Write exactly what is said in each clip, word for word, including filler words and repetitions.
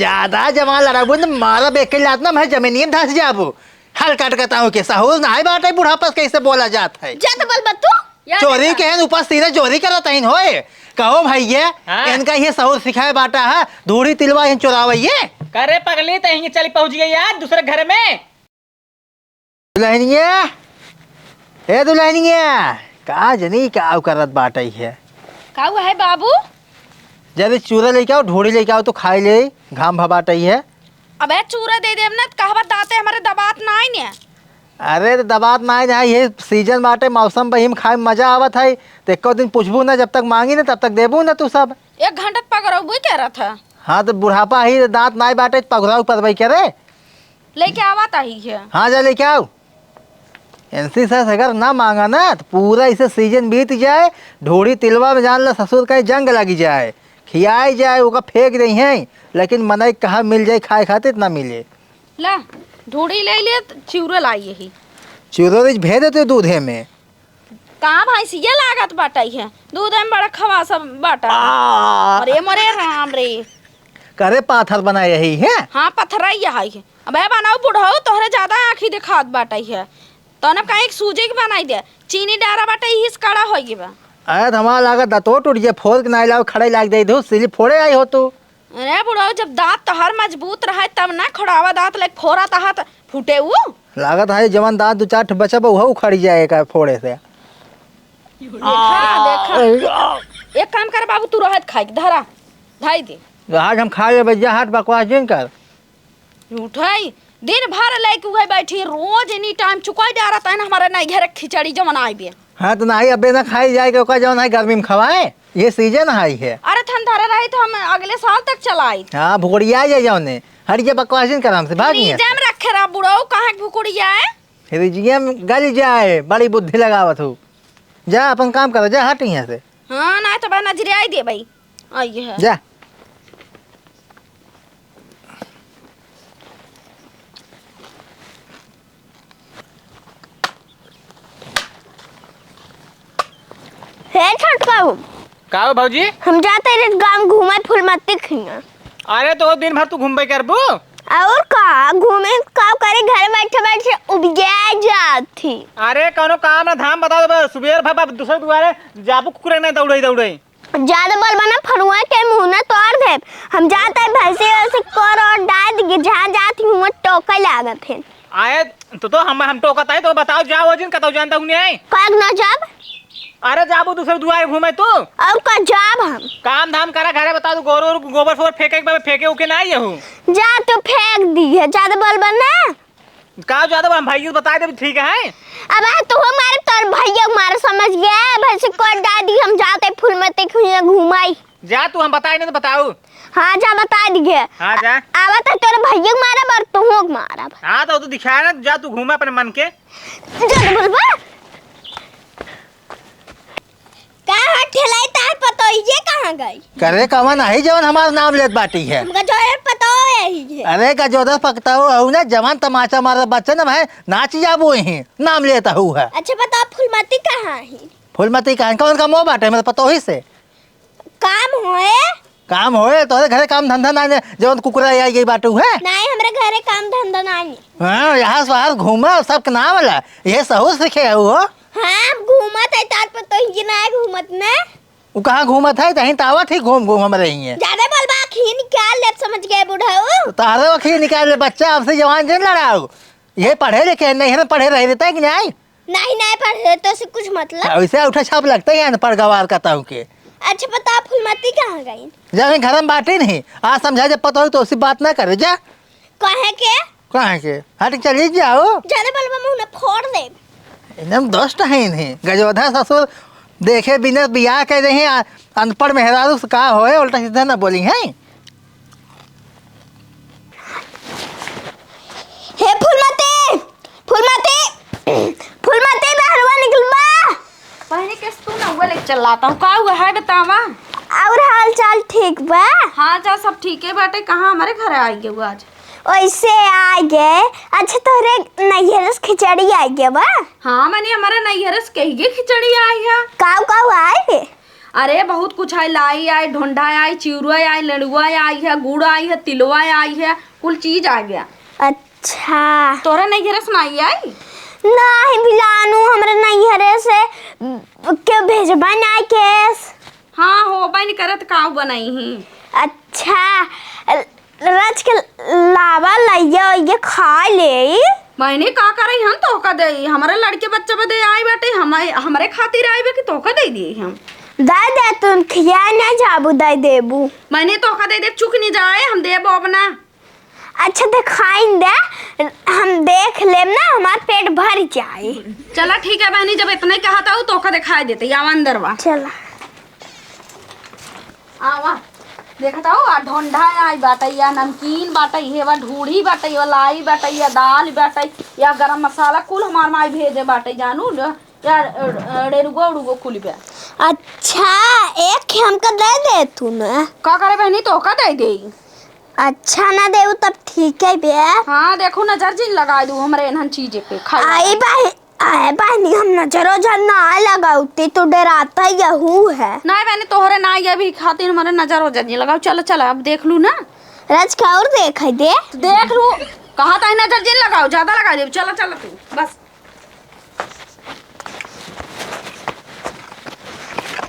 ज्यादा जवान लड़ाबू न, मारब एक लात न, मैं जमीनिये में धस जाबू। हल काट के ताऊ के सहूर नाहीं बाटे, बुढ़ापा से कैसे बोला जात है। जा तो बोल बा तू। या चोरी देखा। के है, ऊपर सीधे चोरी करत हईन होए। कहो भैया, हाँ। इनका ये सहूर सिखाए बाटा है, धूड़ी तिलवा इन चोरावइये। करे पगली, त यहीं चली पहुँच गई आज दूसरे घर में। दुल्हनिया, ए दुल्हनिया, का जनी का करत बाटई है? का हुआ है बाबू? जल्दी चूरा लेके आओ, ढोड़ी लेके आओ तो खाई ले, घाम भबाटई है। अबे चूरा दे देब ना, त कहबा दाँते हमरे दबात नाई ने। अरे त दबात नाई ने, ये सीजन बाटे, मौसम बहिम खाए में मजा आवत है। त एको दिन पूछबू ना, जब तक मांगी ना तब तक देबू ना तू सब। एक घंटा त पगरौबे करत है। हाँ त बुढ़ापा ही, दाँत नाई बाटे, पगराऊ परबई करे। लेके आवा ताही है। हाँ, जा लेके आओ। इनसे सस अगर ना मांगा ना, त पूरा इसे सीजन बीत जाए, ढोड़ी तिलवा में जान ला ससुर कहीं जंग लगी जाए, खियाई जाए, ओका फेंक दई हैं, लेकिन मनई कहाँ मिल जाए खाए खातिर, ना मिले। ला, ढोड़ी ले ले, त चिउरा लाई यही। चिउरा रिच भेज देते दूधे में। कहाँ भैंसिया लागत बाटई है, दूध में बड़ा खवासा बाटा। आ। अरे मोरे राम रे। करे पाथर बनाए यही है? हाँ, पथरई यही है। अबे बनाऊ बुढ़ऊ, तोहरे ज्यादा आँखी देखात बाटई है। तने कहीं सूजी के बनाई दे, चीनी डारा बाटे, यही से कड़ा होई बा। अरे त हमारा लागत दतो टूट गया, फोड़ के नाई लाओ, खड़े लाग दे दो, सिली फोड़े आई हो तू। अरे बुढ़ऊ, जब दाँत तोहार मजबूत रहे तब ना खोड़ावा दाँत लेके फोड़ा तहा त फूटे उ। लागत है जवन दाँत दू चार ठो बचा बा, उहो उखड़ जाए का फोड़े से। देखा, देखा। एक काम कर बाबू, तू रहत खाई के धरा, धाई दे। आज हम खा लेबे, जा हट बकवास जिन कर। उठाई, दिन भर लेके उहे बैठी, रोज एनी टाइम चुकाई डारत है ना हमारे नैहर के खिचड़ी जवन आइबे। हाँ, त नाही, अबे ना खाई जाए के ओका जवन है गर्मी में खवाए, ये सीजन है, है। अरे, थन धरे रही त हम अगले साल तक चलाई। हाँ, भुकड़िया जाए जवने। हट के बकवास जिन कर हमसे, भाग यहाँ से। फ्रिज में रखे रहा बुढ़ऊ, कहाँ के भुकड़िया है? फ्रिजिया में गल जाए, बड़ी बुद्धि लगावत हो। जा, अपन काम करो, जा, हट यहाँ से। हाँ, ना तो बहन नजरे आई दे भाई। आई है। जा। हे छोटका, का हो भौजी? हम जाते रहे गाँव घूमे फूलमती खिया। अरे तो दिन भर तू घूमबे करबू? और का घूमे, का करे, घर बैठे बैठे उबिया जात ही। अरे कौनो काम ना धाम बता दे, सुबेर भर बाप दूसरे दुआरे जाबू कुकुरे नहीं दौड़े दौड़े। ज्यादा बोलबा ना, फरुआ के मुंह ना तोड़ देब। हम जात है भैंसी वैसी कर और डाल दिए, जहाँ जात ही हुआ टोके लागत है। आए तो, तो हम, हम टोकत है तो बताओ, जाओ जिन कतौ जानता हूँ नहीं। काग ना जाब? अरे जाबू दूसरे दुआरे घूमे तू। और का जाब हम? काम धाम करा, घरे बता दू, गोरो गोबर फोर फेंके के बा, फेंके उके ना यहू। जा तू फेंक दी है, ज्यादा बोलबा ना। का ज्यादा हम भैया बता दे, ठीक है। अब आ तू हमारे तोर भैया मार समझ गया, भैंसी को डाल दी, हम जाते फूलमती खिया घुमाई। जा तू, हम बताए नहीं तो बताऊ। हाँ, जा बता दिए। हाँ, जा। आवा तो तोरे भैया के मारब और तुहूँ के मारब। हाँ, तो तू दिखाए ना, जा तू घूमे अपने मन के। जा तो बोलबा। का हो ठेलाई तार पतोहिए कहाँ गई? करे कवन आई जवन हमार नाम लेत बाटी है? हमका जोरे पतो यही है। अरे का जोरे पकता हो, हऊ ना जवान तमाचा मारत बच्चा ना भाई, नाच जाबो यहीं, नाम लेता हूँ है। अच्छा बताओ फूलमती कहाँ है? फूलमती कहाँ, कौन का मोह बाटे, मतलब पतोही से? काम होए? काम होए? तोहरे घरे काम धंधा ना, जवन कुकुरा आई गई बाटू है? नहीं, हमरे घरे काम धंधा ना है। हाँ, यहाँ से बाहर घूमा, सबके नाम वाला, ये सहू सीखे है वो। हाँ, घूमत है तार पर तो ही ना है, घूमत ना। वो कहाँ घूमत है? तहीं तो आवत ही घूम घूम हमरे ही है। ज्यादा बोलबा, आँखी निकाल लेब, समझ गए बुढ़ऊ। तो तारे आँखी निकाल ले बच्चा, आपसे जवान जिन लड़ाओ। ये पढ़े लिखे नहीं है, पढ़े रह देता है कि नहीं? नहीं, नहीं पढ़े, तो से कुछ मतलब? वैसे उठा छाप लगता है अनपढ़ गवार का ताऊ के। अच्छा, बताओ, फूलमती कहाँ गई? जा, घर में बाटी नहीं। आज समझा, जब पता हो, तो उससे बात ना करे, जा। काहे के? काहे के? हट, चली जाओ। ज्यादा बोलबा, मुंह ना फोड़ दे। एकदम दुष्ट है इन्हें। गजोधा ससुर देखे बिना बियाह कर रहे हैं, आ-, अनपढ़ मेहरारू से का होए, उल्टा सीधा ना बोली हैं। हे फूलमती, फूलमती, फूलमती, बहरवा निकलबा। पहले केस तू ना हुआ लेके चल लाता हूँ, का हुआ है बतावा? और हाल चाल ठीक बा? हाँ जा, सब ठीके बाटे। कहाँ हमारे घर आई गए आज? ओइसे आ गए। अच्छा, तोहरे नैहर से खिचड़ी आई गए बा? हाँ, मने हमारे नैहर से कही के खिचड़ी आई है। काऊ काऊ आई है? अरे, बहुत कुछ आई, लाई आई, ढोंढा आई, चिउरा आई, लेड़ुआ आई है, गुड़ आई है, तिलवा आई है, कुल चीज आ गया। अच्छा। तोहरे नैहरे से नाई आई? नाही बिलानू, हमरे नैहरे से के भेजबा ना केस। हाँ, होबे न करत, काऊ बनाई ही। अच्छा, रच के लावा लइया ओइया खा ले। मैंने का करे हम तोहका दे, हमरे लड़के बच्चे बदे आई बाटे, हम, हमरे खातिर आई बा कि तोहका दे दिए हम। दे दे, तुम खिया ना जाबू, दे देबू। मैंने तोहका दे दे, चुक नहीं जाए, हम देबो अब ना। अच्छा, दिखाइन दे, हम देख लेम ना, हमार पेट भर जाए। चला ठीक है बहनी, जब इतना ही कहत हऊ, तोहका दिखाई देते, आवा अंदर बा। चला। आवा, देखत हऊ, आ ढोंढा आई बाटे, या नमकीन बाटे, ये वा ढूढ़ी बाटे, ये वा लाई बाटे, या दाल बाटे, या गरम मसाला, कुल हमार माई भेजे बाटे, जानू न, या, अ, अ, डेरुगो उड़ुगो कुल बा। अच्छा, एक हमका दे दे तू न। का करे बहनी, तोहका दे दे। अच्छा ना देऊ तब ठीक है बे। हाँ, देखू नजर जिन लगाई दू हमरे एनहन चीजे पे, खाई आई वाली। बहन, आए बहनी, हम नजर ओजर ना लगाउती, तू डराता यहू है। नहीं बहनी, तोहरे ना ये भी खातिर हमरे नजर ओजर नहीं लगाओ। चलो, चलो, अब देख लू ना। रच का और देख है दे। तो देख लू, कहा था नजर जिन लगाओ, ज्यादा लगा दे। चलो, चलो तू, बस।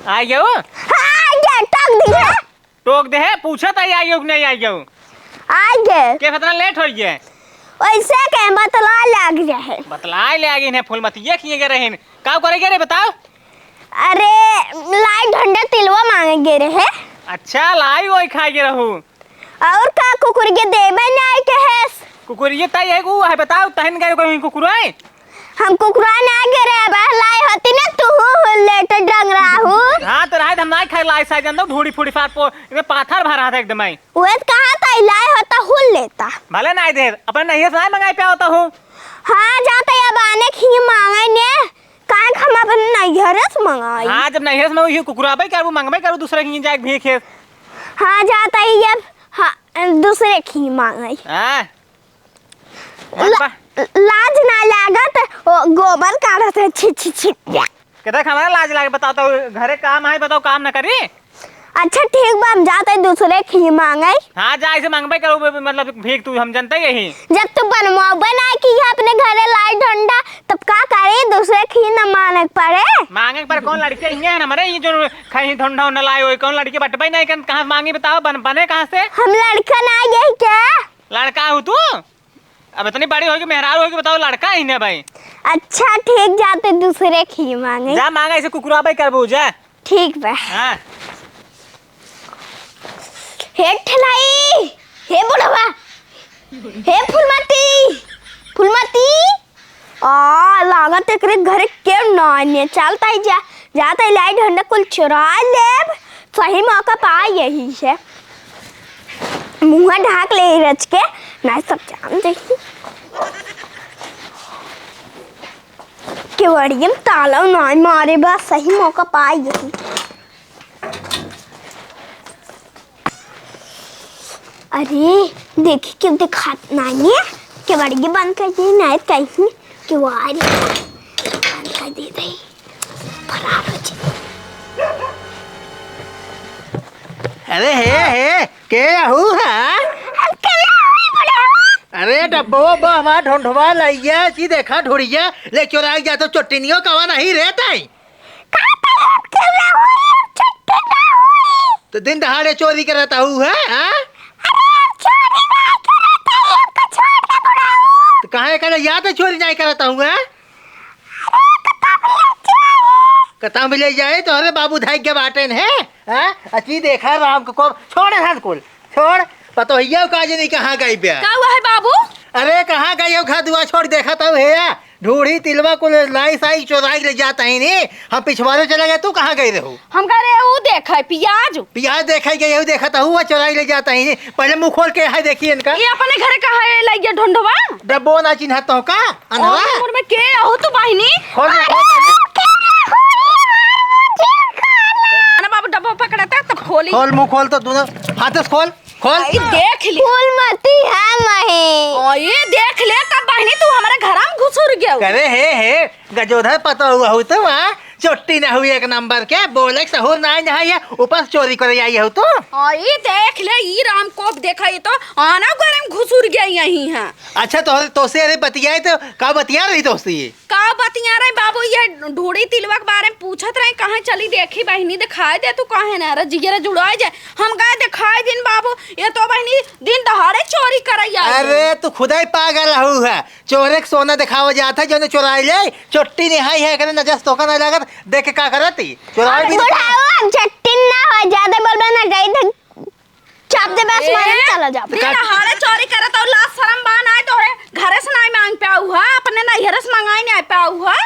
आ गयो? हाँ, आ गया, टोक दिया। टोक दे है, पूछत है, आई हो कि नहीं आई हो? आई गे। के इतना लेट हो गए? वैसे के बतला लाग रहे। बतलाए ले आगे इन्हें फूलमतिया किए गए रहे। का करे गए रे बताओ? अरे, लाई ढंडा तिलवा मांगे गए रहे। अच्छा, लाई वही खाए गए रहू। और का कुकुर के देवे नहीं कहेस? कुकुर ये ताई है, वो है बताओ, तहन गए कोई कुकुर है? हम कुकुरा ना गिरे, बहलाई होती ना, तू हूँ लेट डंग रहा हूँ। हाँ, तो रहे, हम ना खाए लाई साई, जानता हूँ, ढूढ़ी फूढ़ी फाट पो, इधर पाथर भरा था एकदम आई। वे तो कहा था, लाई होता हुल लेता। भले ना दे, अपने नैहरे से ना मंगाई पे होता हूँ। हाँ, जाता ये बाने खी मांगे ने, काहे हम अपने नैहरे से मंगाई? हाँ, जब नैहरे से मंगाई, कुकुरा भाई करबू, मंगबे करबू, दूसरे की जाए भी खेत। हाँ, जाता ही अब, हाँ, दूसरे की मांगे। हाँ। ला-, लाज ना लागत, ओ, गोबर काढ़त है, छी, छी, छी। के देख, हमरा लाज लागे, बताओ तो, घरे काम है, बताओ, काम ना करी? अच्छा, ठीक बा, हम जाते दूसरे खी मांगे। हाँ, जा, ऐसे मांगबे करो, मतलब, भीख तू, हम जनते यही। जब तू बनवाबे ना की है अपने घरे लाई ढंडा, तब का करे, दूसरे खी न मांगे पड़े? मांगे पर कौन लड़के हिंगे हैं हमारे, ये जो खाई ढंडा उंडा लाए हुए, कौन लड़के बटबे नहीं कर, कहाँ से मांगी बताओ, बन-, बने कहाँ से? हम लड़का ना यही क्या? लड़का हो तू? अब इतनी बड़ी होगी, मेहरारू होगी, बताओ, लड़का ही ने भाई। अच्छा, ठीक, जाते दूसरे खी मांगे। जा मांगा, इसे कुकुराबे करबू, जा। ठीक बा। हाँ। हे ठेलाई, हे बुढ़वा, हे फुलमती, फुलमती। आ, लागत एकरे घरे केव ना आने। चलता ही जा, जाता ही लाई ढंडा कुल चुरा लेब। सही मौका पा यही से। मुँह ढाक ले रच के, नहीं सब जान जाई। केवड़िया में ताला नहीं मारे बा, सही मौका पा यही। अरे, देखी, केव देखात नाहीं है। केवड़िया बंद कर दी, नाहीं कहीं केवाड़ी बंद कर दी रही। फरार हो जाए। अरे हे, हे, के अहू है? अरे डब्बो, बो हमार ढोंढवा लइया, जी देखा ढोड़िया, ले चोराई जा तो चोटिनियो कवा नहीं रहता है। का तलब के रहुई, अब छुट्टी ना हुई। तो दिन दहाड़े चोरी करत हऊ है, हाँ? अरे, हम चोरी ना करत हई, हमका छोड़ दे बुढ़ऊ। तो काहे करे याद है चोरी नहीं करत हऊ है? अरे, कता मिले जाए? कता मिले जाए, तोहरे बाबू धाई के बाटेन है, हाँ? अची देखा राम को, को छोड़ है कुल। छोड़, पतोहिया का जे नहीं कहाँ गई बे? का हुआ है बाबू? अरे कहाँ गई हो, घर दुआ छोड़ देखा तो हे या? ढूढ़ी तिलवा कुल लाई साई चोराई ले जाता ही नहीं। हम पिछवारे चले गए, तू कहाँ गई रहू? हम कह रहे ऊ देखे पियाज। पियाज देखे गए, ऊ देखा तो हुआ चोराई ले जाता ही नहीं। पहले मुँह खोल के है देखी इनका। ये अपने घरे कहाँ है लइया ढोंढवा? डब्बो ना चिन्हत हो का? अनवा? और उम्र में के अहो तू बहिनी? खोल, अरे, खोल, खोल। के अहो रे, मार मुझे खाना। ना बाबू डब्बो पकड़ता तब खोली। खोल, मुँह खोल तो दोनों हाथ से खोल। खोल। आई देख ली। फूलमती है नहीं। ओ, ये देख ले, तब बहिनी तू हमारे घर में घुसुर गयो। करे हे, हे, गजोधर पता हुआ हो तो वहाँ चोट्टी ना हुई एक नंबर के, बोले के सहूर ना आई, ना है, ऊपर से चोरी करे आई हो तू। हाँ, ई देख ले, ई राम कोप देखा, ई तो आना घर में घुसुर गया यहीं है। अच्छा, तोहरे, तोसे अरे बतियाए तो का बतिया रही तोसे ये? का बतिया रहे बाबू, ये ढूढ़ी तिलवा के बारे में पूछत रहे, कहाँ चली देखी बहिनी, दिखाई दे तू, काहे ना रे जिगरा जुड़ाए जाए। हम गए दिखाई दिन बाबू, ये तो बहिनी दिन दहाड़े चोरी करे आई। अरे, तू खुदा ही पागल हऊ है, चोरे के सोना दिखावा जात है, जौने चोराई ले, चोट्टी निहाई है, एकरे नजर से तोका नहीं लागत, देख के का करत ई? चोराई भी तो बुढ़ाऊ, हम चट्टी ना हो, ज्यादा बोलबे ना, गई थे, चाप दे, बस ए, मारे चला जा। दिन दहाड़े चोरी करत और लाज शरम बा ना तोहरे, घरे से नहीं मांग पाऊ है, अपने नैहरे से मंगाई नहीं पाऊ है।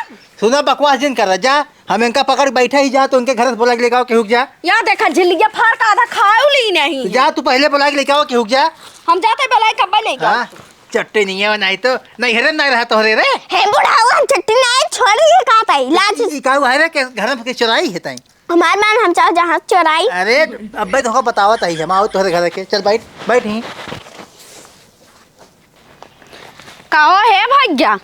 सुना, बकवास जिन कर जा, हम इनका पकड़ बैठे ही जा, तो उनके घर से बोला के लेके आओ, केहू के जा। या देखा, झिल्लिया फाड़ का आधा खाऊ ली नहीं। तो जा, तू पहले बोला के लेके आओ, केहू के जा। हम जाते बोलाई कब्बे लेके आओ। हाँ, चट्टी नहीं है, नहीं तो नैहरे में नहीं रहा तोहरे रे। हे बुढ़ाऊ, हम चट्टी नहीं, छोड़ ये कहाँ पे, लाज। ई का हुआ है रे, के घर में के चोराई है ताई? हमार मान हम चाहो जहाँ चोराई। अरे, अब्बे तो बतावत आई, हम आओ तोहरे घर के, चल बैठ, बैठ ही। का हो हे भैया?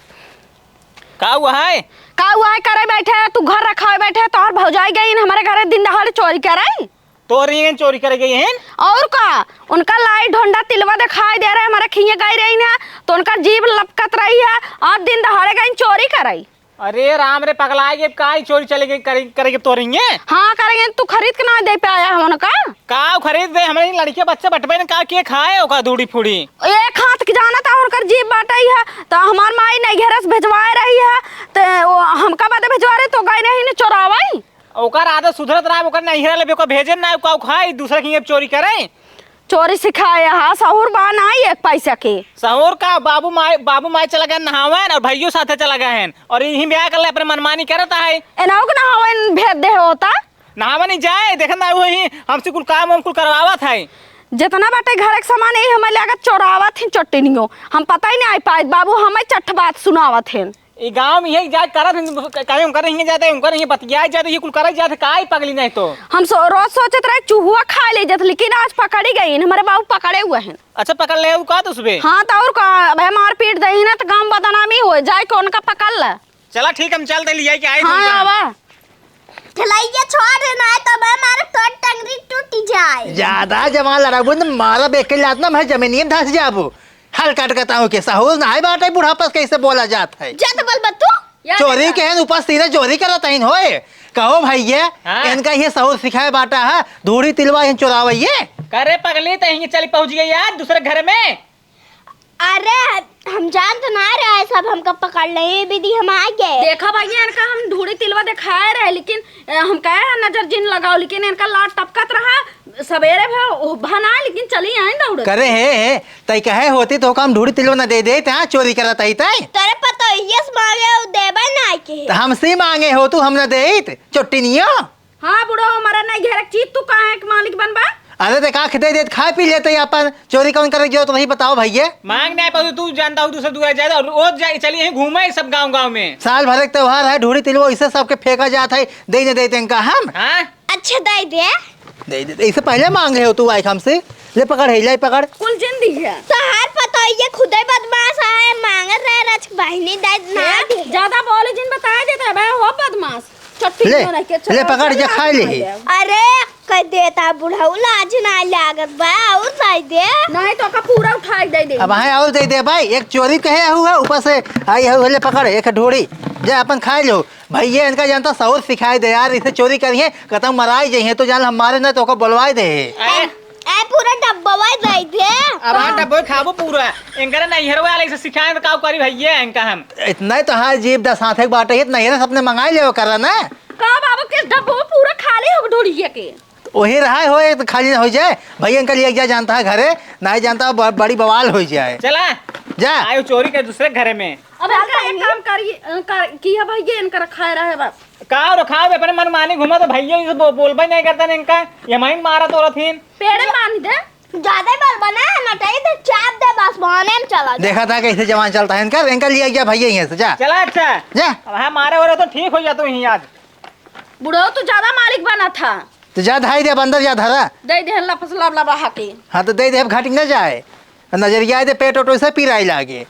का हुआ है? का हुआ है करे बैठे, तू घर रखावे बैठे, तोहर भौजाई गई हमारे घरे दिन दहाड़े चोरी करे। तोहरी चोरी करे गई हैं? और का, उनका लाई ढोंडा तिलवा दिखाई दे रहे, हमारे खिए गई रही ना, तो उनका जीभ लपकत रही है, और दिन दहाड़े गई चोरी करे। अरे राम रे, पगला गई, का ई चोरी चले गई, करे, करे के तोरी है? हाँ, करेंगे, तू खरीद के ना दे पाया है उनका। का खरीद दे, हमरे लड़के बच्चे बटबे ने का के खाए ओका धूड़ी फूड़ी। एक हाथ के जाना था उनकर जीभ बाटई है, तो हमार माई नैहरे से भेजवाए रही है, तो वो हमका बदे भेजवा रहे, तो गई नहीं ने चोरावाई। ओकर आदत सुधरत रहा, ओकर नैहरा ले ओकर भेजे ना, का खाई, दूसरा के चोरी करे। चोरी सिखाए हा, सहूर बा ना एक पैसा के। सहूर का, बाबू माई, बाबू माई चला गए नहावन और भैयो साथे चला गए हैं और यही ब्याह कर ले, अपने मनमानी करत है। एनाऊ के नहावन भेज दे होता। नहावन ही जाए, देखत ना वही हमसे कुल काम हम कुल करवावत है। जितना बाटे घर के सामान यही हमें लागत चोरावत ही चोट्टिनियो, हम पता ही नहीं आई पाए, बाबू हमें चट्ठ बात सुनावत हैं। ई गाँव में यही जाए करत हैं, कहीं उनकर नहीं जाते, उनकर नहीं बतियाए जाते, ये कुल करे जाते, का ई पगली नहीं तो। हम सो-, रोज सोचत रहे चूहुआ खा ले जात, लेकिन आज पकड़ी गई, हमारे बाबू पकड़े हुए हैं। अच्छा, पकड़ ले, उ का तो सुबह? हाँ, तो और का, अब मारपीट दही ना, तो गाँव बदनामी हो जाए, कौन का पकड़ ले। चला ठीक, हम चल दे लिया के आए हाँ, तुम। आवा। चलैया छोड़ ना, तो मैं मारे तोर टंगरी टूट जाए। ज्यादा जमा लड़ाबू न, मारा बेके लात ना, मैं जमीनिये में धस जाबू। हल काट के ताऊ के सहूर ना है बाटे, बुढ़ापा से कैसे बोला जात है? जा तो बोल बा तू। या चोरी देखा। के हैं, ऊपर सीधे चोरी करत हैं होए। कहो भैया, हाँ। इनका ये सहूर सिखाए बाटा है, धूड़ी तिलवा इन चोरावैये। करे पगली, तो यहीं चली पहुँच गई यार दूसरे घर में। अरे, हम जानत ना रहे, सब हमका पकड़ ले, ये विधि हम आ गए। देखा भैया, इनका हम धूड़ी तिलवा दिखाए रहे, लेकिन, अ, हम कहे हैं, नजर जिन लगाओ, लेकिन इनका लात टपकत रहा, सवेरे भे, ओ, भना, लेकिन चली आए दौड़त। करे हे, हे, तई कहे होती तो हम धूड़ी तिलवा न दे देत, हाँ, चोरी करत ही तई। तोरे पतोहिए से मांगे, उ देबे ना के। तो हमसे ही मांगे हो तू, हम न देत, चोट्टिनियो। हाँ बुढ़ो, हमारा नहीं घेरक चीज, तू काहे के मालिक बनबा? अरे देख, आँख दे देत, खा पी लेते ही अपन, चोरी कौन करे जो, तो नहीं बताओ भैया। मांग नहीं पाऊ, तू जानता हो, दूसरे दुआर जाए और रोज जाए, चलिए यहीं घूमे सब गाँव गाँव में। साल भर एक त्योहार है, ढूढ़ी तिलवा, इसे सबके फेंका जात है, दे न देते इनका हम। हाँ? अच्छा, दे दे। दे दे, इसे पहले मांगे हो तू आइक हमसे, ले पकड़ है, ले पकड़। कुल जिन दी है। तोहार पतोहिए खुदे बदमाश है, मांगत रहे रच बहिनी दे ना ए, दी। ज्यादा बोले जिन बताए देता है, भाई हो बदमाश। चट्टी ले, क्यों रख के ले चला पकड़ के चला खा ले। अरे, कह देता बुढ़ऊ, लाज ना लागत बा, और दे दे। नहीं तो का पूरा उठा के दे दे। अब हाँ, और दे दे भाई, एक चोरी कहे हुआ, ऊपर से आई है, ले पकड़, एक ढूढ़ी, जा अपन खा लो। भैया इनका जानता सहूर सिखाए दे यार, इसे चोरी करिए, कतौ मराई जइहे, तो जान हम मारे ना तो ओका बोलवाए दे। ए, ए, पूरा डब्बवा दे दे। अब हाँ, डब्बो खाबो पूरा। इनकरे नैहर वाले से सिखाए तो का करी भैया इनका हम। इतना ही तो हाल जीभ दस हाथ एक बाटे, ये तो नैहर से अपने मंगाई लेवा करा ना। का बाबू के डब्बो पूरा खाली हो ढोड़िए के। वही रहा हो, एक तो खाली ना हो जाए। भैया इनका लिए जा जानता है घरे, नहीं जानता ब-, बड़ी बवाल हो जाए। चला। जा। आयो चोरी के दूसरे घरे में। अब इनका एक काम करी, अ, कर, किया भैया इनका रखाए रहे बस। का रखाओ, अपने मनमानी घूमा तो भैया इसे बो-, बोलबे नहीं करता ने इनका, ये माइन मारा तो रथिन। पेड़े बांध दे। ज्यादा बोल बना है, नटाई तो चाप दे बस, बहाने में चला जा। देखा था कैसे जवान चलता है इनका, इनका लिया गया भैया यहीं से, जा। चला अच्छा। जा। अब हाँ मारे हो रहे तो ठीक हो जा तू यहीं आज। बुढ़ो तू ज्यादा मालिक बना था। तो जा धाई दे, अब अंदर जा धरा। दे दे लपस लब लब हके। हाँ तो दे दे, अब घाटी न जाए। नजरिया दे पेट ओट से पिराई लागे।